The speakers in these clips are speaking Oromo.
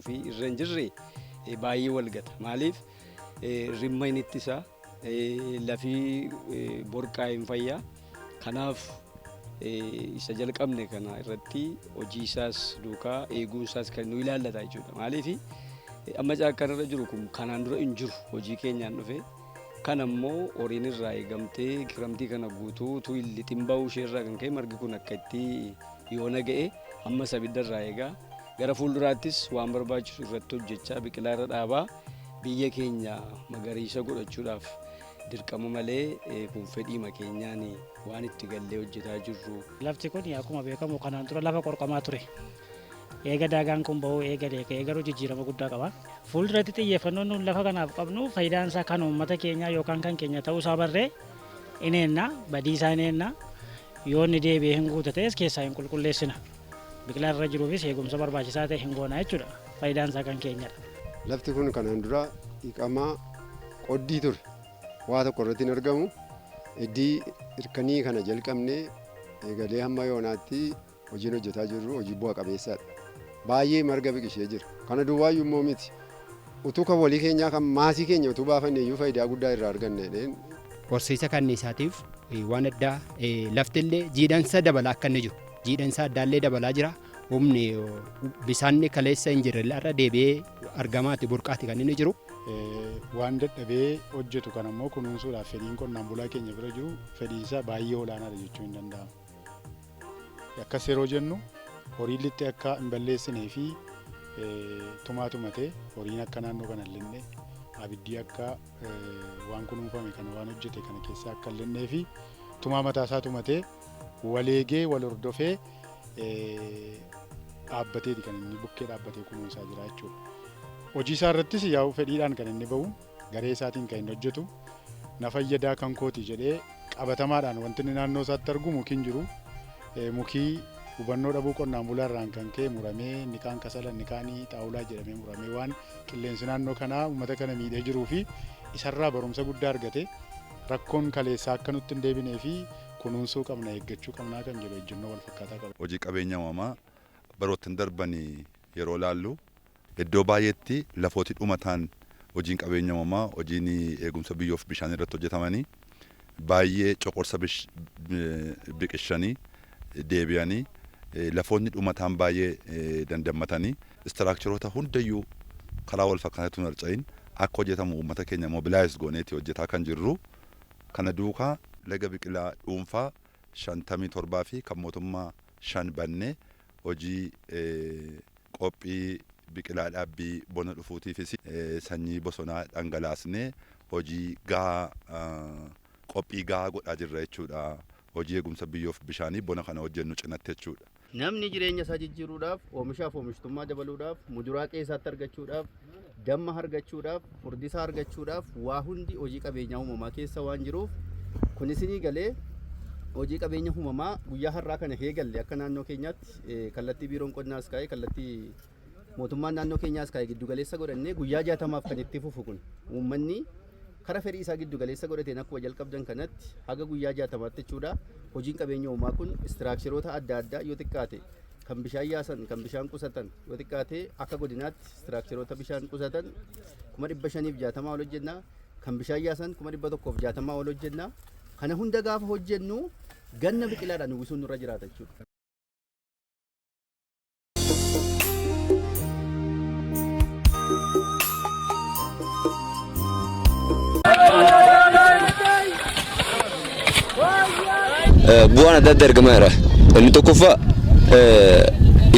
fi irra hin jirre baay'ee wal gata. Maaliif rimma hin ittisa, lafii borqaa hin fayyaa. Kanaaf isa jalqabne kana irratti hojii isaas duukaa eeguun isaas kan nu ilaallata jechuudha. Maaliif amma caakkaan irra jiru kun kanaan dura hin jiru hojii keenyaan dhufe. Kan ammoo horiin irraa eegamtee kiramtii kana guutuu utuu hin lixin ba'uu ishee irraa kan ka'e margi kun akka itti yoona ga'e amma sabidda irraa eegaa gara fuulduraattis waan barbaachisu irratti hojjechaa biqilaa irra dhaabaa biyya keenya magariisa godhachuudhaaf dirqama malee kun fedhiima keenyaan waan itti gallee hojjetaa jirru. Lafti kun akkuma beekamu kanaan dura lafa qorqamaa ture. Eega daagaan kun bahuu eegalee ka'ee garuu jijjiirama guddaa qaba. Fuulduratti xiyyeeffannoon nuun lafa kanaaf qabnu faayidaan isaa kan uummata keenyaa yookaan kan keenya ta'uu isaa barree in eenna, badii isaa in eenna, yoo inni deebi'ee hin guuta ta'es keessaa hin qulqulleessina. Biqilaa irra jiruufis eegumsa barbaachisaa ta'e hin goona jechuudha. Faayidaan isaa kan keenyadha. Lafti kun kanaan dura dhiqamaa qoddii ture. Waa tokko irratti hin argamu. Iddii hirkanii kana jalqabnee eegalee hamma yoonaatti hojiin hojjetaa jirru hojii bu'a qabeessaadha. Baay'ee marga biqilchee jira. Kana duwwaayyuu immoo miti. Utuu kan walii keenyaa kan maasii keenya utuu baafanne iyyuu faayidaa guddaa irraa arganna jedheen. Horsiisa kanniisaatiif waan addaa laftillee jiidhansa dabalaa akka inni jiru. Jiidhansa addaallee dabalaa jira. Humni bisaanni kaleessa hin jirre irra deebi'ee argamaati burqaati kan inni jiru. Waan dadhabee hojjetu kan ammoo kunuunsuudhaaf fedhiin qonnaan bulaa keenya bira jiru fedhiinsaa baay'ee olaanaadha jechuun hin danda'amu. Akkas yeroo jennu horiin lixxee akka hin balleessinee fi tumaa tumatee horiin akka naannoo kana hin linne abiddi akka waan kunuunfame kana waan hojjete kana keessa akka hin linnee fi tumaa mataasaa tumatee waleegee wal hordofee dhaabbateeti kan inni bukkee dhaabbatee kunuunsaa jira jechuudha. Hojii isaa irrattis yaa'u fedhiidhaan kan inni bahu garee isaatiin kan inni hojjetu na fayyadaa kan kooti jedhee qabatamaadhaan wanti inni naannoo isaatti argu mukiin jiru. Mukii hubannoo dhabuu qonnaan bulaa irraan kan ka'e muramee inni kaan kasala inni kaan xaawulaa jedhamee muramee waan qilleensi naannoo kanaa uummata kana miidhee jiruu fi isarraa barumsa guddaa argate rakkoon kaleessaa akka nutti hin deebinee fi kunuunsuu qabna eeggachuu qabnaa kan jedhu ejjennoo wal fakkaataa qaba. Hojii qabeenya uumamaa baroottan darbanii yeroo laallu iddoo baay'eetti lafooti dhumataan hojiin qabeenya uumamaa hojiin eegumsa biyyoof bishaan irratti hojjetamanii baay'ee coqorsa biqilchanii deebi'anii lafoonni dhumataan baay'ee dandammatanii istiraakcharoota hundayyuu karaa wal fakkaataatu hin harca'in akka hojjetamu uummata keenya mobilaayiz gooneeti hojjetaa kan jirru. Kana duukaa laga biqilaa dhuunfaa 57 fi kan mootummaa 5 bannee hojii qophii biqilaa dhaabbii bona dhufuutiifis sanyii bosonaa dhangalaasnee hojii gahaa qophii gahaa godhaa jirra jechuudha. Hojii eegumsa biyyoof bishaanii bona kana hojjennu cinatti jechuudha. Namni jireenya isaa jijjiiruudhaaf, oomishaaf oomishtummaa dabaluudhaaf, muduraa qe'eesaatti argachuudhaaf, damma argachuudhaaf, furdisa argachuudhaaf waa hundi hojii qabeenyaa uumamaa keessa waan jiruuf kun isinii galee hojii qabeenya uumamaa guyyaa har'aa kana eegalle akka naannoo keenyaatti kallattii biiroon qonnaas kaa'e kallattii mootummaan naannoo keenyaas kaa'e giddugaleessa godhannee guyyaa 60f kan itti fufu kun uummanni kara fedhii isaa giddugaleessa godhateen akkuma jalqabdan kanatti haga guyyaa 60tti jechuudha. Hojiin qabeenya uumamaa kun istiraakcharoota adda addaa yoo xiqqaate kan bishaan yaasan kan bishaan qusatan yoo xiqqaate akka godinaatti istiraakcharoota bishaan qusatan 560,000 ol hojjenna kan bishaan yaasan 160,000 ol hojjenna. Kana hunda gaafa hojjennu ganna biqilaadhaan uwwisuun nurra jiraata jechuudha. Bu'aan adda addaa argamaa jira. Inni tokkoffaa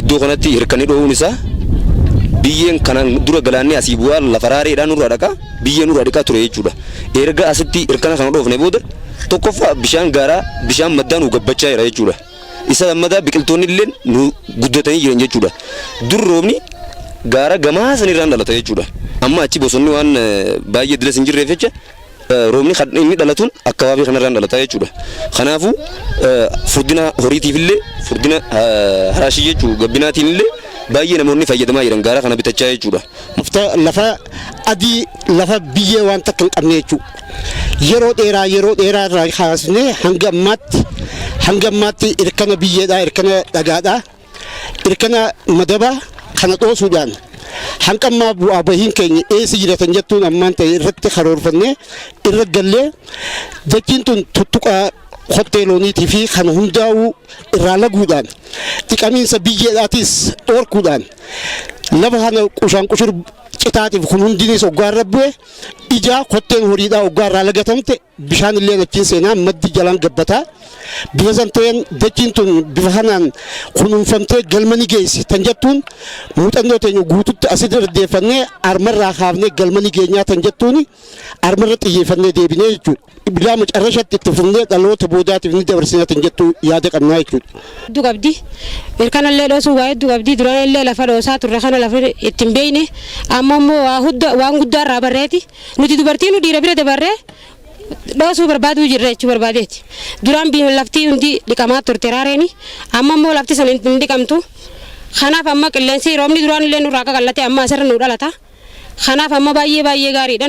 iddoo kanatti hirkanii dhoowwuun isaa biyyeen kanaan dura galaanni asii bu'aa lafa raareedhaan nurraa dhaqa biyyee nurraa dhiqaa ture jechuudha. Erga asitti hirkana kana dhoofne booda tokkoffaa bishaan gaaraa bishaan maddaa nu gabbachaa jira jechuudha. Isa lammataa biqiltoonni illee nu guddatanii jiran jechuudha. Dur roobni gaara gamaa sanirraan dhalata jechuudha. Amma achi bosonni waan baay'ee dilas hin jirreef jecha roobni kan inni dhalatuun akkabaabii kanarraan dhalata jechuudha. Kanaafuu furdina horiitiif illee furdina haraashii jechuu gabbinaatiin illee baay'ee namoonni fayyadamaa jiran gaara kana bitachaa jechuudha. Lafa adii lafa biyyee waan takka hin qabne jechuudha. Yeroo dheeraa yeroo dheeraa irraa kaasnee hanga ammaatti hanga ammaatti irkana biyyeedhaa irkana dhagaadhaa irkana madabaa kana dhoosuudhaan Hanqammaa bu'aa bahiin keenya eessa jiratan jettuun ammaan ta'e irratti karoorfannee irra gallee dachiin tun tuttuqaa kottee looniitii fi kan hundaa'uu irraa laguudhaan, dhiqamiinsa biyyeedhaatis dhoorkuudhaan, lafa kana qushaan qushur citaatiif kun hundinis hoggaa irra bu'e, ijaa kotteen horiidhaa hoggaa irraa lagatamte, bishaan illee achiin seenaa, maddi jalaan gabbataa. Bifa san ta'een dachiin tun bifa kanaan kunuunfamtee galma ni geessi tan jettuun muuxannoo teenya guututti asitti deeffannee armarraa kaafnee galma ni geenyaa tan jettuun armarra xiyyeeffannee deebinee jechuudha. Bilaa macarrashatti itti fufnee dhaloota boodaatiif ni dabarsina tan jettu yaada qabnaa jechuudha. Hedduu qabdi. Irkanallee dhoosuu waa hedduu qabdi. Duraan illee lafa dhoosaa turre kana lafa ittiin beeyne. Amma immoo waa hudda waan guddaa irraa barreeti. Nuti dubartii nu dhiira bira dabarree dhoosuu barbaaduu jirra jechuu barbaadeeti. Duraan lafti hundi dhiqamaa turte raareeni. Amma immoo lafti sun hin dhiqamtu. Kanaaf amma qilleensi roobni duraan illee nurraa qaqallate amma asirra nu dhalata. Kanaaf amma baay'ee baay'ee gaariidha.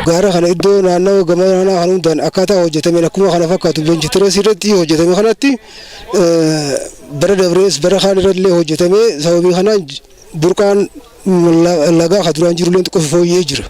Gaara kana iddoo naannawa gama naannoo kan hundaan akkaataa hojjetameen akkuma kana fakkaatu benchitirees irratti hojjetame kanatti bara dabrees bara kaan irratti hojjetame. Sababii kanaan burqaan lagaa kan duraan jiru illee xiqqoo fooyyee jira.